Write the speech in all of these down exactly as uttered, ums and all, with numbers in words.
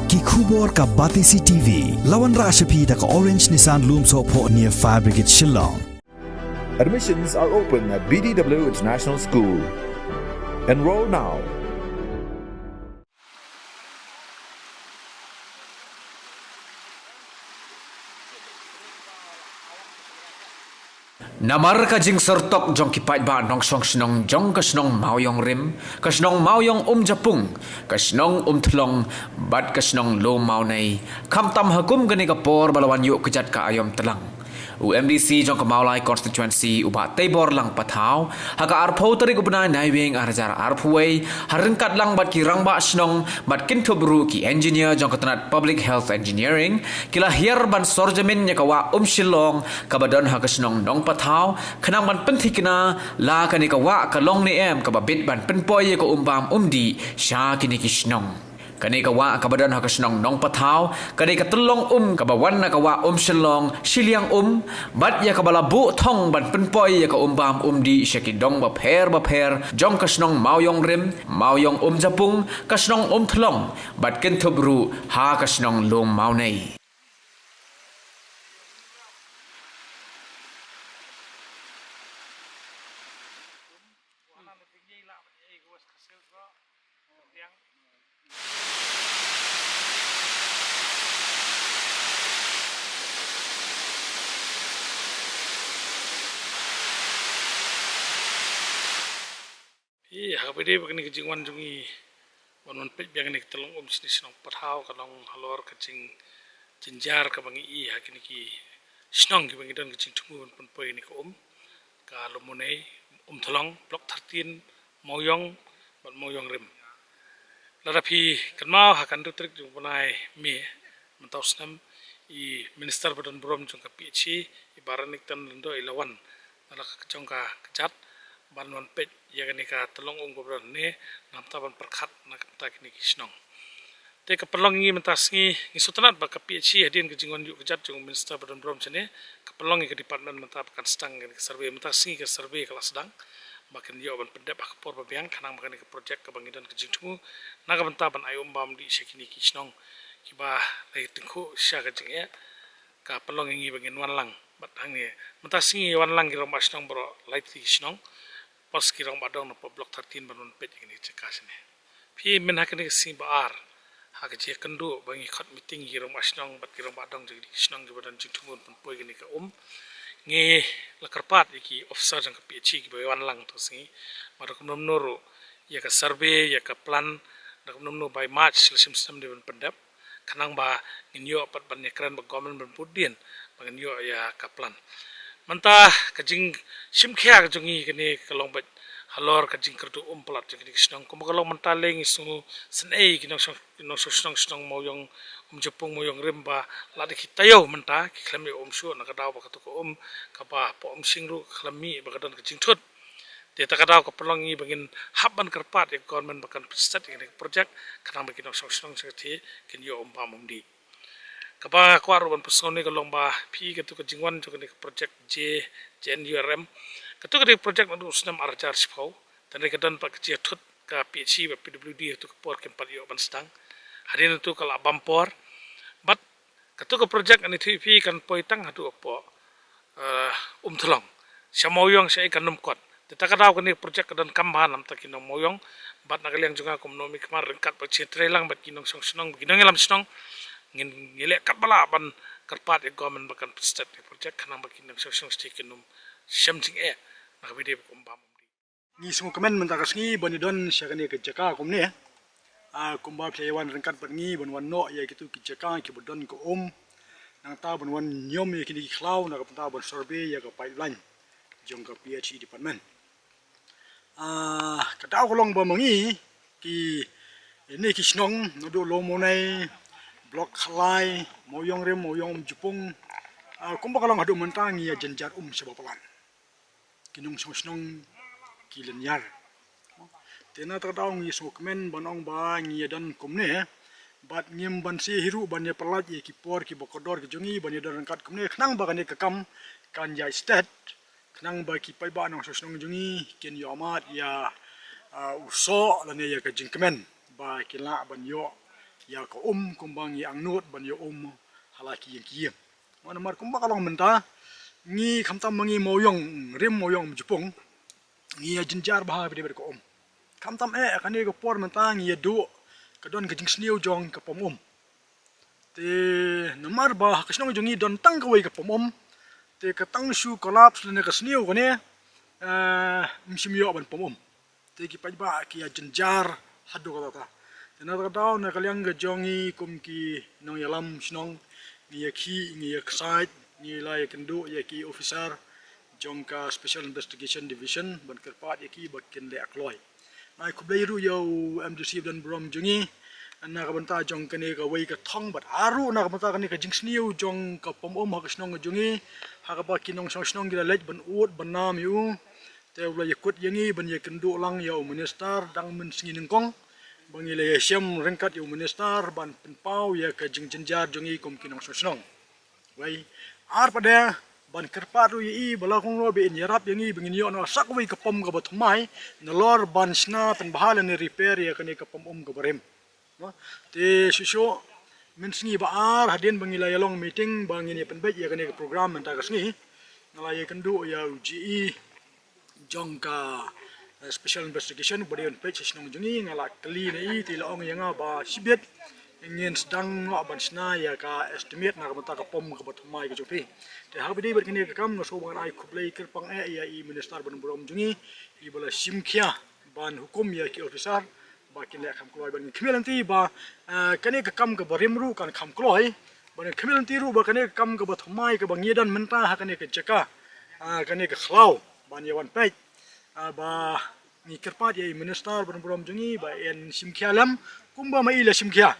Ki khubor ka Batesi T V. La wanrah sha phi da ka Orange Nissan Lumsohphoh near Fire Brigade Shillong. Admissions are open at B D W International School. Enroll now. Namar ka jingsyrtok jong ki paidbah nongshong shnong jong ka shnong Mawiong Rim, ka shnong Mawiong Umjapung, ka shnong Umthlong, bad ka shnong Lum Mawnei, khamtam ha kum kane ka por ba la wan ïuh kjat ka aïom tlang. U M D C jong ka Mawlai Constituency, u Bah Teibor Lang Pathaw, ha ka arphew tarik u bnai Naiwieng arhajar arphew wei, ha ryngkat lang bad ki rangbah shnong, bad kynthup ruh ki engineer jong ka tnat Public Health Engineering, ki la hiar ban sor jamin ïa ka wah Umshillong, kaba don ha ka shnong Nongpathaw, khnang ban pynthikna, la kane ka wah ka long ne em kaba bit ban pynpoi ïa ka um bam um dih sha kine ki shnong. Kane ka wah kaba don ha ka shnong Nongpathaw, ka dei ka tyllong um kaba wan na ka wah Umshillong, shiliang um, bad ïa kaba la buh thong ban pynpoi ïa ka um bam um dih sha ki dong bapher bapher, jong ka shnong Mawiong Rim, Mawiong Umjapung, ka shnong Umthlong, bad kynthup ruh ha ka shnong Lum Mawnei. Ïa, ha kaba ïadei bad kane ka jingwan jong ngi ban wan peit biang kane ka tyllong um shane shnong Pathaw, ka long halor ka jingjynjar kaba ngi i ha kine ki shnong kiba ngi don ka jingthmu ban pynpoi kane ka um, ka Lum Mawnei, Umthlong, Block thirteen, Mawiong bad Mawiong Rim. Lada phi kynmaw, ha ka hynriew tarik jong u bnai May mynta u snem, i Minister ba don burom jong ka P H E, i Bah Renikton Lyngdoh, i la wan na la ka jong ka kjat ban wan peit ïa kane ka tyllong um kaba don hangne, na ka bynta ban pyrkhat na ka bynta kine ki shnong. Te ka pynlong ngi mynta sngi, ngi sngewtynnat ba ka P H E, hadien ka jingwan ïuh kjat jong u Minister ba don burom shane, ka pynlong ïa ka department mynta ba kan sdang kane ka survey. Mynta sngi ka survey ka la sdang, ba kan ïoh ban pyndep ha ka por ba biang, khnang ba kane ka project kaba ngi don ka jingthmu na ka bynta ban ai um bam um dih sha kine ki shnong kiba la ïa tyngkhuh sha ka jingeh, ka pynlong ïa ngi ba ngin wan lang. Bad hangne mynta sngi wan lang ki rangbah shnong baroh laitri ki shnong, plus ki rangbah dong na Block thirteen ban wan peit ïa kane ka jaka shane. Phi, mynta ha kane ka sngi ba ar, ha ka jingïakynduh ba ngi khot meeting ïa ki rangbah shnong bad ki rangbah dong jong ki shnong kiba don jingthmu ban pynpoi kane ka um, ngi la kyrpad ïa ki officer jong ka P H E kiba wan lang mynta sngi, ba da kumno kumno ruh ïa ka survey, ïa ka plan, da kumno kumno by March lashim snem dei ban pyndep, khnang ba ngin ïoh pat ban ïakren bad government ban bud dien ba ngin ïoh ïa ka plan. Mynta ka jingshim khia ka jong ngi kane ka long beit halor ka jingkyrduh um palat jong kine ki shnong, kumba ka long mynta lei ngi sngewsynei ki nongshong, nongshong shnong, shnong Mawiong Umjapung, Mawiong Rim, ba lada ki taïew mynta ki khlem ïoh um shuh, na ka daw ba katu ka um kaba poh um shing ruh ka khlem mih ba ka don ka jingthut. Te ta ka daw ka pynlong ngi ba ngin hap ban kyrpad ïa ka government ba kan pynstet ïa kane ka project, khnang ba ki nongshong shnong sha ka thie kin ïoh um bam um dih. Kaba nga kwah ruh ban pynsngew ne ka long ba phi, katu ka jingwan jong kane ka project J, J N U R M, katu ka dei ka project naduh u snem arhajar shiphew. Tang dei ka don pat ka jingïathut ka P H E bad P W D, katu ka por kim pat ïoh ban sdang. Hadien katu ka la bam por. Bad katu ka project, ngan ïathuh ïa phi, kan poi tang haduh hapoh, eh, Umthlong. Sha Mawiong sha ei kan ym kot. Te ta ka daw kane ka project ka donkam bha namar ki nong Mawiong. Bad na ka liang jong nga kum u nongmihkhmat, ryngkat bad ka jingïatreilang bad ki nongshong shnong, ki nongïalam shnong, ngin, ngi leh katba lah ban kyrpad ïa ka government ba kan pynstet ïa ka project, khnang ba ki nongshong shnong sha thie kin ym shem jingeh na kaba ïadei bad ka um bam um dih. Ngi sngewkmen mynta ka sngi ban ïadon sha kane ka jaka kumne. Ah, kumba phi la ïa wan ryngkat bad ngi ban wan noh ïa kitu ki jaka kiba don ka um, nangta ban wan niam ïa kine ki khlaw na ka bynta ban survey ïa ka pipeline jong ka P H E department. Ah, ka daw ka long ba ma ngi, kine ki shnong naduh Lum Mawnei, Block khatlai, Mawiong Rim, Mawiong Umjapung, ah, kumba ka long haduh mynta ngi ïa jynjar um shibun palat. Ki nongshong shnong ki lynñiar. Te na kata ka daw ngi sngewkmen ban ong ba ngi ïadon kumne, bad ngim banse hi ruh ban ïa pyllait ïa ki por kiba kordor ki jong ngi ban ïadon ryngkat kumne, khnang ba kane ka kam kan ïaid stet, khnang ba ki paidbah nongshong shnong jong ngi kin ïoh mad ïa, ah, u soh lane ïa ka jingkmen ba kin lah ban ïoh ïa ka um kumba ngi angnud ban ïa um ha la ki ïing ki ïing. Namar kumba ka long mynta, ngi khamtam ma ngi Mawiong Rim, Mawiong Mjipung, ngi ïa jynjar bha bad ka um. Khamtam eh kane ka por mynta ngi ïa duh ka don ka jingsniew jong ka pom um. Te namar ba ha ka shnong jong ngi don tang kawei ka pom um. Te ka tang shu collapse lane ka sniew kane, eh, ym shym ïoh ban pom um. Te ki paidbah ki ïa jynjar haduh katta. Te na kata ka daw, na ka liang ka jong ngi kum ki nongïalam shnong, ngi ïa khih, ngi ïa ksaid, ngi la ïa kynduh ïa ki officer jong ka Special Investigation Division ban kyrpad ïa ki ba kin leh kloi. Nga ai khublei ruh ïa u M D C Badonburom jong ngi na ka bynta jong kane kawei ka thong bad ar ruh na ka bynta kane ka jingsniew jong ka pom um ha ka shnong jong ngi, ha kaba ki nongshong shnong ki la leit ban ud ban nam ïa u. Te u la ïakut ïa ngi ban ïakynduh lang ïa u minister dang mynsngi nyngkong ba ngi la ïashem ryngkat ïa u minister ban pynpaw ïa ka jingjynjar jong ngi kum ki nongshong shnong. Wei, ar pat de ban kyrpad ruh ïa i ba la kong ruh ba in ïarap ïa ngi ba ngin ïoh noh sa kawei ka pom kaba thymmai nalor ban shna pynbha lane repair ïa kane ka pom um kaba rim. Te shuh shuh mynsngi ba ar hadien ba ngi la ïa long meeting ba ngin ïa pynbeit ïa kane ka program mynta ka sngi, nga la ïakynduh ïa u G E jong ka, eh, Special Investigation ba dei ban peit sha shnong jong ngi, nga la kylli na i te i la ong ïa nga ba shibit ngin sdang noh ban shna ïa ka estimate na ka bynta ka pom kaba thymmai ka jong phi. Te haba dei bad kane ka kam nga sngewbha ban ai khublei kyrpang eh ïa i Minister Badonburom jong ngi, i ba la shim khia ban hukum ïa ki officer ba kin leh kham kloi. Bad ngi khmih lynti ba, eh, kane ka kam kaba rim ruh kan kham kloi. Bad ngi khmih lynti ruh ba kane ka kam kaba thymmai kaba ngi don mynta ha kane ka jaka, ah, kane ka khlaw ban ïa wan peit, ah, ba ngi kyrpad ïa i Minister Badonburom jong ngi ba in shim khia lem kumba ma i la shim khia.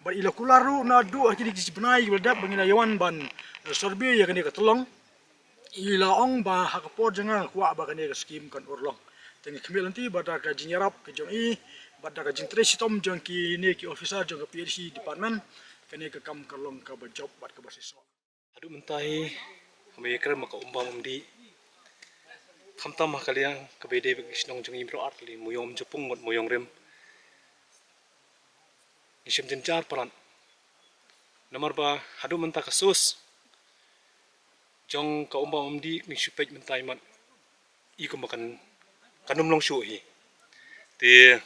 Bad i la kular ruh naduh ha kine ki bnai kiba la dep ba ngi la ïa wan ban, eh, survey ïa kane ka tyllong. I la ong ba ha ka por jong nga nga kwah ba kane ka skim kan urlong. Te ngi khmih lynti ba da ka jingïarap ka jong i bad da ka jingtrei shitom jong kine ki officer jong ka P H E department, kane ka kam kan long kaba jop bad kaba shisha. Haduh mynta hi haba ïakren ma ka Umbam Umdih, khamtam ha ka liang kaba ïadei bad ki shnong jong ngi baroh artylli, Mawiong Mjipung bad Mawiong Rim, ngi shem jynjar palat. Namar ba haduh mynta ka source jong ka Umbam Umdih ngi shu peit mynta i mat i kumba kan, kan ym long shuh hi. Te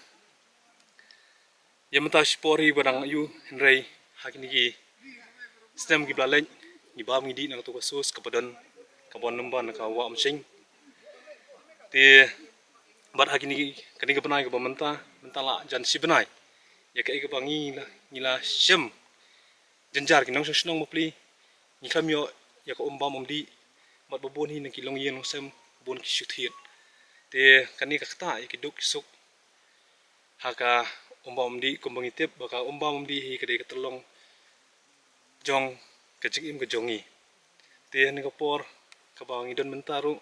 ïa mynta shipor hi ba dang ïoh, hynrei ha kine ki snem kiba la leit ngi bam ngi dih na kato ka source kaba don, kaba wan lyngba na ka Wah Umsheiñ. Te bad ha kine ki, kane ka bnai kaba mynta, mynta la jan shi bnai ïa kaei kaba ngi la, ngi la shem jynjar ki nongshong shnong bapli, ngi khlem ïoh ïa ka Umbam Umdih, bad ba bun hi na ki longïing longsem bun ki shu thied. Te kane ka ktah ïa ki duk ki suk ha ka Umbam Umdih, kumba ngi tip ba ka Umbam Umdih hi ka dei ka tyllong jong ka jingim ka jong ngi. Te ha kane ka por kaba ngi don mynta ruh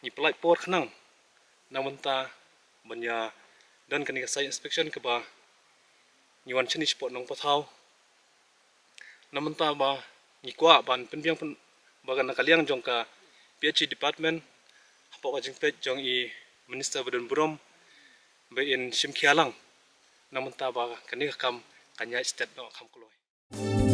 ngi pynlait por khnang na bynta ban ïa don kane ka site inspection kaba ngi wan shane shapoh Nongpathaw. Na bynta ba ngi kwah ban pynbiang pyn, ba ka na ka liang jong ka P H E department hapoh ka jingpeit jong i Minister Badonburom ba in shim khia lang na bynta ba kane ka kam kan ïaid stet noh kham kloi.